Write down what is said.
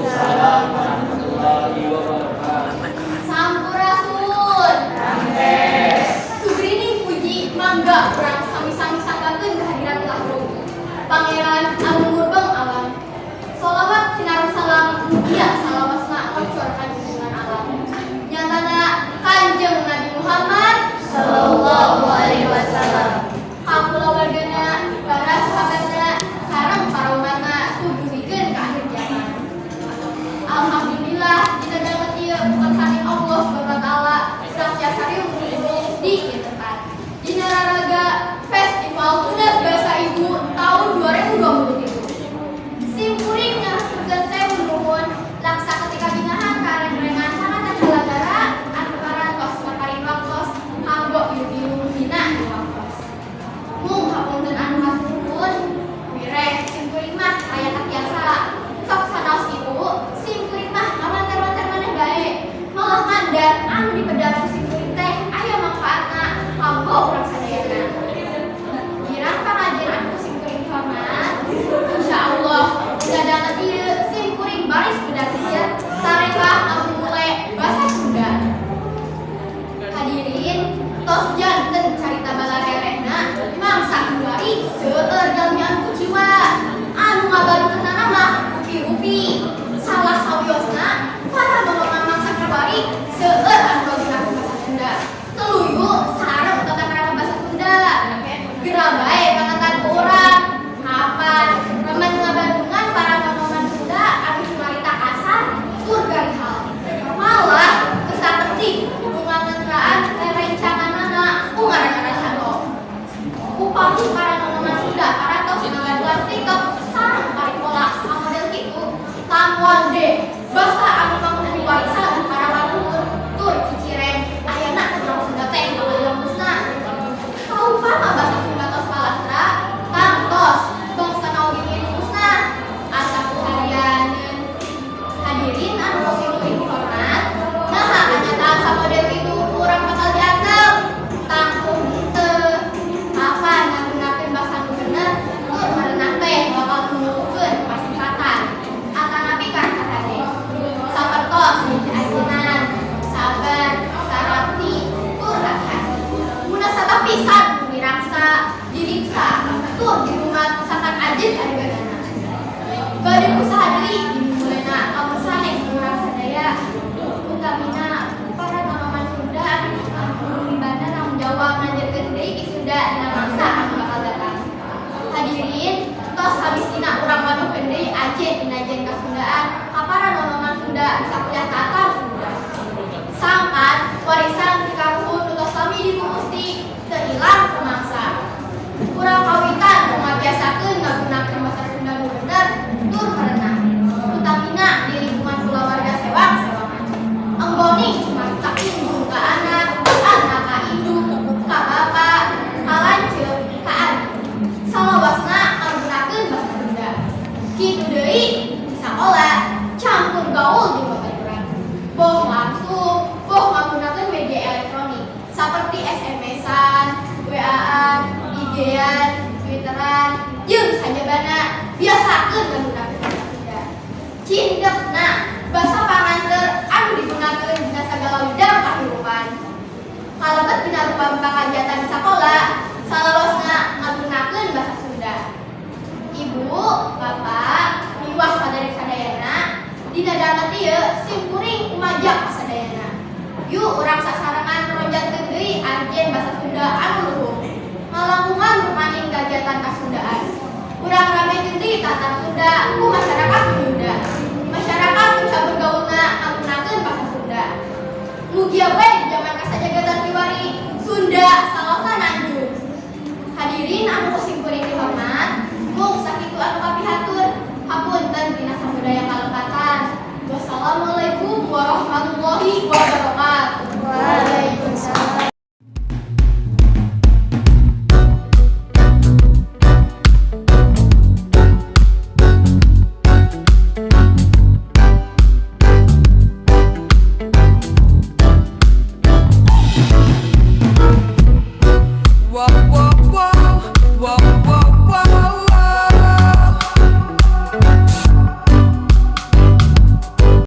Waalaikumsalam warahmatullahi wabarakatuh. Sampurasun. Sugrining puji mangga urang sami-sami sanggakeun kehadirat Allah Pangeran anu murbeng alam. Solawat sinareng salam mugia salawasna ngocor ka junjungan alam. Nyatana Kanjeng Nabi Muhammad Sallallahu alaihi wasallam. Ka kulawargana, para sahabatna, sareng para umatna tuguykeun ka akhir zaman. Alhamdulillah dina danget ieu kekersaning Allah Subhanahu wa taala urang tiasa riung di ieu tempat. Dina raraga Festival Tunas Bahasa Ibu tahun 2023. Sim kuring ngahaturkeun sewu nuhun laksa ketika bingahan karengrengan sangat calagara anu parantos maparin waktos kanggo ieu dina waktos. Mung hapunten anu kasuhun, wireh sim kuring mah aya katiasa. Sok sanaos kitu, sim kuring mah ngawantar-wantar maneh bae. Malah mandar anu dipedar ku sim kuring teh aya mangfaatna kanggo urang sadayana. Girang pangajian anu ku sim kuring hormat, insyaallah dina danget ieu sim kuring baris pedar ieu tarekah ngamumule basa Sunda. Hadirin, tos janten carita balarerehna mangsa kiwari seueur jalmi anu kuciwa anu ngabalukeunana mah rupi-rupi. Salah sawiosna para nonoman mangsa kiwari seueur anu ngagunakeun basa Sunda, teu luyu sareng tata krama basa Sunda. Gera bae pangantan ku urang kapan remen ngabandungan para nonoman Sunda anu cumarita kasar tur garihal, malah teu sakedik nganetraan rerencanganana ku ngaran-ngaran cato. Upami para nonoman Sunda parantos ngagaduhan sikap sareng paripola samodel kitu, kamuan de basa anu manghuni warisan para kaluhur tur ciciren ayeuna urang Sunda teh bakal musnah. Saupama basa Sunda tos palastra, tangtos bangsa oge ngiring musnah asa kuharianeun. Hadirin anu ku simkuring dihormat, naha kenyataan samodel kitu urang bakal diantep? Tangtuh henteu. Kapan ngagunakeun basa nu bener tur merenah teh bakal numuwuhkeun kasifatan atanapi karakter hade, sapertos ajenan, sabar, sarati, tur hati-hati. Munasabah pisan dirangsa, diriksa, tur dirumat sakan ajeun adeganana. Bade usaha deui dimulena kamusanes urang sadaya, utamina para nonoman Sunda anu mibanda tanggung jawab nanjeurkeun deui ki Sunda dina mangsa anu bakal datang. Hadirin, tos samistina urang wanohkeun deui ajen dina kasundaan ka para nonoman Sunda di sakuliah Tatar Sunda. Sangkan warisan ti karuhun nu tos lami dipumusti teu ilang ku mangsa. Urang kawitan ku ngabiasakeun ngagunakeun basa Sunda nu bener tur merenah, utamina di lingkungan kulawarga sewang-sewangan. Enggoning cumarita indung ka anak, anak ka indung, ka bapa, ka lanceuk, ka abi, salawasna ngagunakeun basa Sunda. Kitu deui di sakola, campur gaul di babaturan, boh langsung boh ngagunakeun media elektronik seperti SMS-an, WA-an, IG-an, Twitteran, jeung sajabana, biasakeun ngagunakeun basa Sunda. Cindekna basa panganteur anu digunakeun dina sagala widang kahirupan. Kalebet dina rupa-rupa kagiatan di sakola, salawasna ngagunakeun basa Sunda. Ibu, bapak, miwah saderek sadayana, dina danget ieu sim kuring umajak ka sadayana. Yuk urang sasarengan ronjatkeun deui arjen basa Sunda anu luhung. Ngalangkungan rupaning kagiatan kasundaan. Urang ramekeun deui tatar Sunda ku masyarakat Sunda. Masyarakat nu campur gaulna ngagunakeun basa Sunda. Mugia bae di zaman kasajagatan kiwari Sunda salawasna nanjung. Hadirin anu ku simkuring dihormat, mung sakitu anu kapihatur. Hapunten tina samudaya kalepatan. Wassalamualaikum warahmatullahi wabarakatuh.